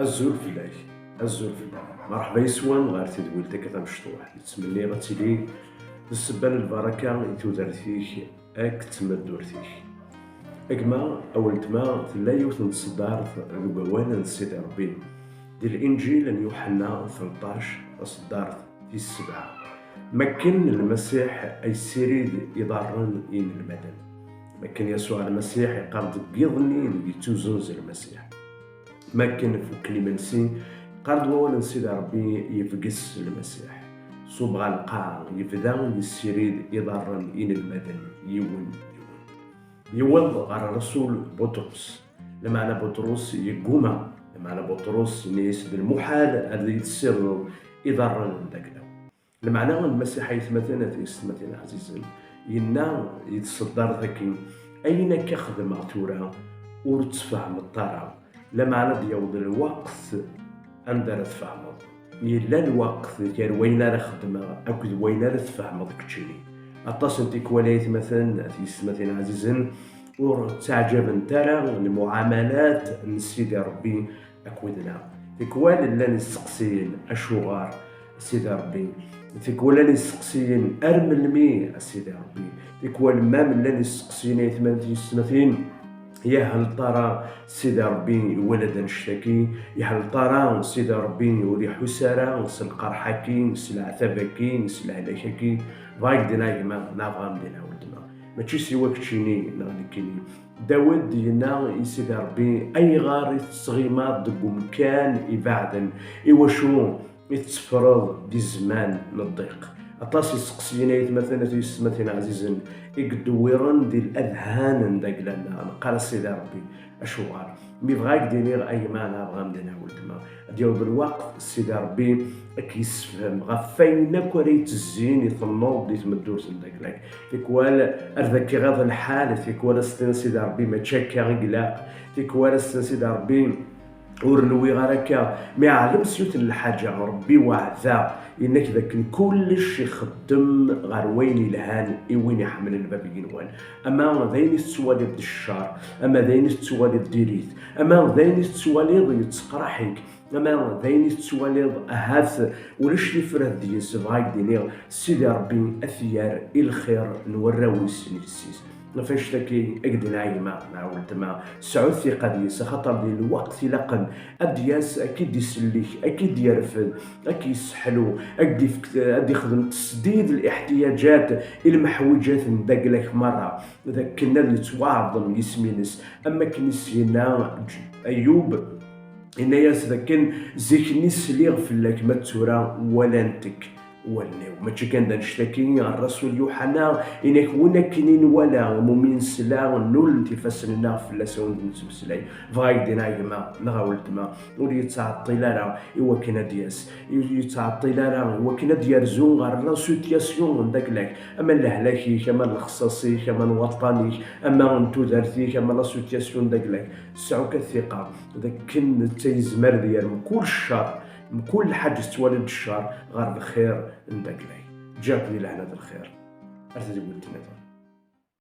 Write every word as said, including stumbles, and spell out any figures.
Azul fell-ak, azul fell-ak. Merḥba yes-wen ɣer tedwilt akka tamecṭuḥt. Nettmenni ad tili d ssebba n lbaraka i tudert-ik akked tmeddurt-ik. A gma, a weltma, tella yiwet n tseddart deg wawal n Sidi Ṛebbi. Di Linǧil n Yuḥenna tleṭṭac, taseddart tis sebɛa. Makken Lmasiḥ ay yessirid iḍarren i yinelmaden. Makken Yasuɛ Lmasiḥ yeqqar deg yiḍ-nni deg yettuzenz Lmasiḥ. Makken fukken imensi, yeqqar-d wawal n Sidi Ṛebbi, yebges Lmasiḥ. Ṣub ɣer lqaɛa, yebda yessirid iḍarren inelmaden yiwen yiwen. Yewweḍ ɣer Rasul Buṭrus. Lameɛna Buṭrus yegguma, lameɛna Buṭrus yenna-yas d lmuḥal ad yi-tessirdeḍ iḍarren n dagla-w. Lameɛna Lmasiḥ, aytmaten, a tiyessetmatin ɛzizen, yenna i tseddart-agi, ayen akka xedmeɣ tura ur tt-tfehmeḍ ara, lameɛna ad d-yaweḍ lweqt anda ara tfehmeḍ. Yella lweqt gar wayen ara xedmeɣ akked wayen ara tfehmeḍ keččini. Aṭas n tikwal, aytmaten, a tiyessetmatin ɛzizen, ur ttaɛǧabent ara lmuɛamalat n Sidi Ṛebbi akked-neɣ. Tikwal llan isteqsiyen, acuɣer Sidi Ṛebbi? Tikwal llan isteqsiyen, ar melmi a Sidi Ṛebbi? Tikwal mam llan isteqsiyen, aytmaten, tiyessetmatin, yahel tara Sidi Ṛebbi iwala-d annect-agi, yahel tara Sidi Ṛebbi ur iḥus ara s lqerḥ-agi, s leɛtab-agi, s lehlak-agi. Bɣiɣ d-iniɣ a gma, neɣ bɣiɣ d-iniɣ a weltma, mačči siwa keččini neɣ nekkini. Dawed yenna i Sidi Ṛebbi, ayɣer i tettɣimaḍ deg umkan ibeɛden? Iwacu i tetteffreḍ di zzman n ddiq? Aṭas iseqsiyen, aytmaten, a tiyessetmatin ɛzizen, i yeddewwiren di ladhan n dagla-nneɣ. Neqqar a Sidi Ṛebbi, acuɣer? Mi bɣiɣ d-iniɣ a gma, neɣ bɣiɣ d-iniɣ a weltma, ad d-yaweḍ lweqt Sidi Ṛebbi ad k-yessefhem ɣef wayen akk ara yettezzin i tennuḍ di tmeddurt n dagla-k. Tikwal ar d ak-iɣaḍ lḥal, tikwal ad s-tiniḍ Sidi Ṛebbi mačči akka i ilaq, tikwal ad s-tiniḍ Sidi Ṛebbi ur nwiɣ ara akka. Mi ɛlem s yiwet n lḥaǧa, Ṛebbi weɛda, yenna-k dakken kullec ixeddem ɣer wayen ilhan i win iḥemmlen Bab igenwan. Ama d ayen i tettwaliḍ d ccer, ama d ayen i tettwaliḍ d diri-t, ama d ayen i tettwaliḍ yetteqraḥ-ik, ama d ayen i tettwaliḍ ahat ulac tifrat deg-s, bɣiɣ d-iniɣ Sidi Ṛebbi ad t-yerr i lxir n warraw-is n yessi-s. Ɣef annect-agi, a gma neɣ a weltma, sɛu ttiqa deg-s, axaṭer di lweqt ilaqen ad d-yas, ad k-id-isellek, ad k-id-yerfed, ad k-yesseḥlu, ad k-d-ifk, ad d-ixdem tesdid liḥtiyaǧat i lmeḥwiǧat n dagla-k merra, d akken ad yettwaɛḍem yisem-ines, am wakken i s-yenna Ǧ-, Ayub, yenna-yas d akken zik-nni sliɣ fell-ak, ma d tura walant-k wallen-iw. Mačči kan d annect-agi, Rasul Yuḥana yenna-k win akken i nwala, am umi nesla, nulent ifassen-nneɣ fell-as, awen-d nettmeslay. Bɣiɣ d-iniɣ a gma neɣ a weltma, ur yettɛeṭṭil ara i wakken ad d-yas, ur yettɛeṭṭil ara i wakken ad d-yerzu ɣer la situation n dagla-k, ama n lehlak-ik, ama n lexṣaṣ-ik, ama n waṭṭan-ik, ama n tudert-ik, ama la situation n dagla-k. Sɛu kan ttiqa d akken netta yezmer ad yerr mkul ccer, mkul lḥaǧa tettwaliḍ d ccer, ɣer lxir n dagla-k. Ǧǧiɣ-k di lehna d lxir. Ar tedwilt nniḍen.